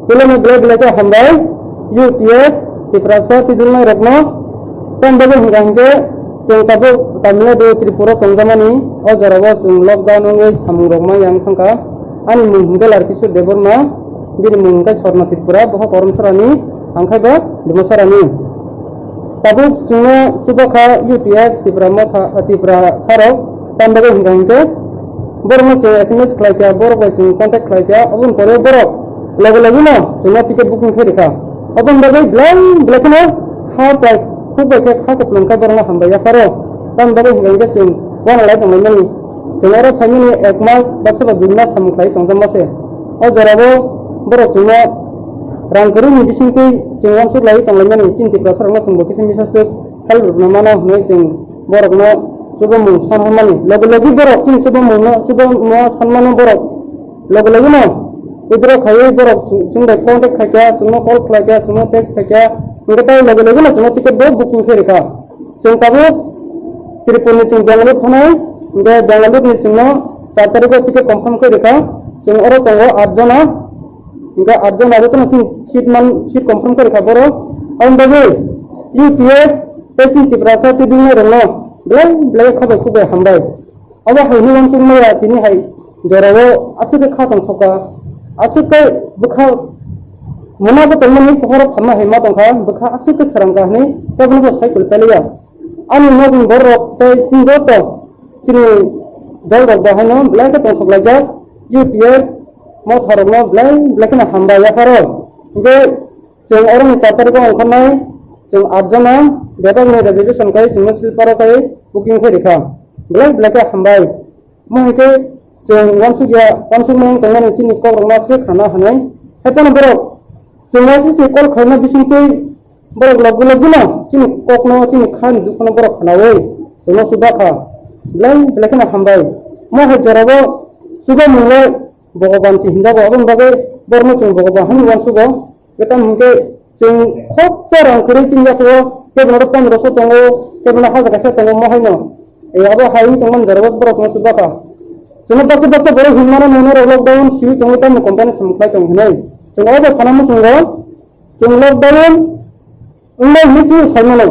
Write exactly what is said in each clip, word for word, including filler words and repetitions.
Puilano belai belai khe hambai, U T F, Tiprasa twijlangnairokno. Tamni bagwi hwnkha hinkhe chwng tabuk Tamil Nadu, Tripura tongjakmani, o jorao chwng lockdown wngwi samungrok manya wng thangkha. Ani mung hinkhe Larkishore Debbarma, bini mung hinkhe Swarna Tripura, boha Karamsarani, ang khai bo Dimasarani. Tabuk chwngno chubakha U T F Tipra Motha, Tiprasarok, tamni bagwi hwnkha hinkhe borokno chwng S M S khlaikha, borok bai chwng contact khlaikha, aboni pore borok logi logino chwngno ticket booking khe rwkha. Aboni bagwi belai belai kheno kha bai, khuk bai khe kha kwplwng khe borokno hambai yapharo. Tamni bagwi hwnkha hinkhe chwng uanalai tonglaimani. Chwng oro phaimani ek mas ba soba dui mas samung khlai tongjakma se. O jorao borok chwngno rang kwrwini bisingtwi chwng uansuk laiwi tonglaimani, chini Tiprasarokno chwngbo kisa misa swk help rwna mano hwnwi chwng borokno chubamung san hwnmani. Logi logi borok chini chubamungno, chubamungno sanmano borok logi logino withdraw khaiwi borok chwng, chwng bai contact khaikha, chwngno call khlaikha, chwngno text khaikha, hwnkhe tei logi logino chwngno ticket bo booking khe rwkha. Chwng tabuk Tripurani chwng Bangalore thanai, hwnkhe Bangaloreni chwngno char tarikgo ticket confirm khe rwkha. Chwng oro tongo at jona, hwnkhe at jona jotono chwng seat man, seat confirm khe rwkha borok. Aboni bagwi U T F tei chini Tiprasa twijlangnairokno belai belai kha bai khuk bai hambai. Abo hai hwnwi uansuk maya tini hai jorao aswk khe kha tongthokha, aswk khe bwkha mwnabo tongmani pohoro phamma hai ma tongkha, bwkha aswk khe swrangkha hwnwi kebono bo cycle pailaiya. Ani nokni bororok tei chini joto chini dolrok bo haino belai khe tongthok laijak, U T F motharokno belai belai kheno hambai yapharo. Hwnkhe chwng oroni char tarikgo ongkhornai, chwng at jona bebakni reservation khai chwngno sleeper-o khai booking khai rwkha. Belai belai khe hambai. Omo hai khe chwng uansukya, uansukmung tongmani chini kokrokno se khana hwnwi. Haiphano borok chwng uansuk se call khlaina bisingtwi borok logi logino chini kokno, chini khani dukhuno borok khnaui chwngno chuba kha. Belai belai kheno hambai. Omo hai jorabo chubamungno Bhogoban se hinjago, aboni bagwi borokno chwng Bhogoban hwnwi uansugo. Tamo hwnkhe chwng khoroksa rang kwrwi chini yapharo, kebono pondroso tongo, kebono hajar kaisa tongo, mo haino. E, abo hai wngwi tongmani jorao borok chwngno chuba kha. Chwngno baksa baksa borok hinmano, nono rok lockdown siwi tongwi tamo company samung khlai tong hinwi. Chwng obo sana muchungo, chwng lockdown wngnai hinwi chwng saimano.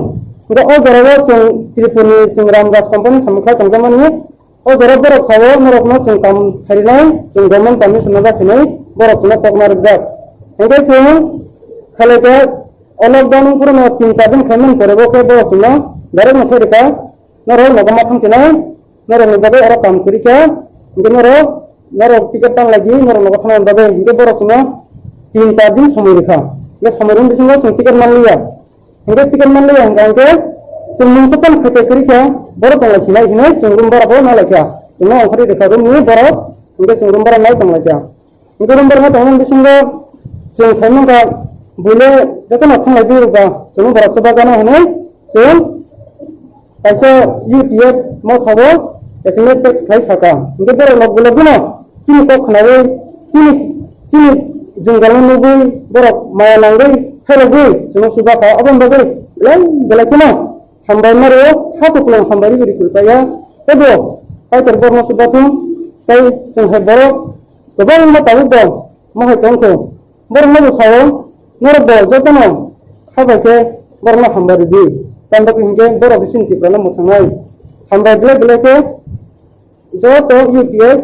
Hwnkhe o jorao chwng Tripurani chwng Ramdas company samung khlai tongjakmani. O jora borok sao norokno chwng kam kharinai, chwng government permission no jakhinai, borok chwngno kokna rwkjak. Hwnkhe chwng khailai khe o lockdown wng phuru no tin char din khaimani pore bo khe borok chwngno direct no sai rwkha, norok nogo ma thang chinai, norokni bagwi oro kam kwrwi kha, hwnkhe norok, norok ticket tang lai di, norok nogo thangna bagwi, hwnkhe borok chwngno tin char din somoi rwkha. Hwnkhe somoi rwni bisingo chwng ticket manliya. Hwnkhe ticket manliya hwnkha hwnkhe chwng mungsa phano khaite kwrwi kha, borok tong lai sinai hinwi chwng room bara bo na lai kha. Chwngno ongkhorwi rwkha room ni borok, hwnkhe chwng room bara nai tong lai kha. Hwnkhe room bara nai tongmani bisingo chwng sai mankha buile jotono thang lai di rwkha, chwngno borok chuba jana hinwi chwng kaisa U T F motha bo S M S text khlai saka. Hwnkhe borok log logino chini kok khnaui, chini, chini jwngjal no nugui, borok maya nangui, khailogui, chwngno chuba kha. Aboni bagwi belai belai kheno hambai ma rwo, ha kupulung hambai rwi rwi kulpaya. Teibo Kaitor borokno chuba thung, tei chwng hai borok kwbangma tabuk bo mohai tong thung. Borokno bo sao, norok bo jotono kha bai khe borokno hambai rwdi. Tamni bagwi hinkhe borok chini Tiprano mwthangnai. Hambai belai belai khe joto U T F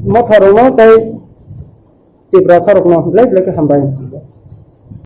motharokno tei Tiprasarokno belai belai khe hambai.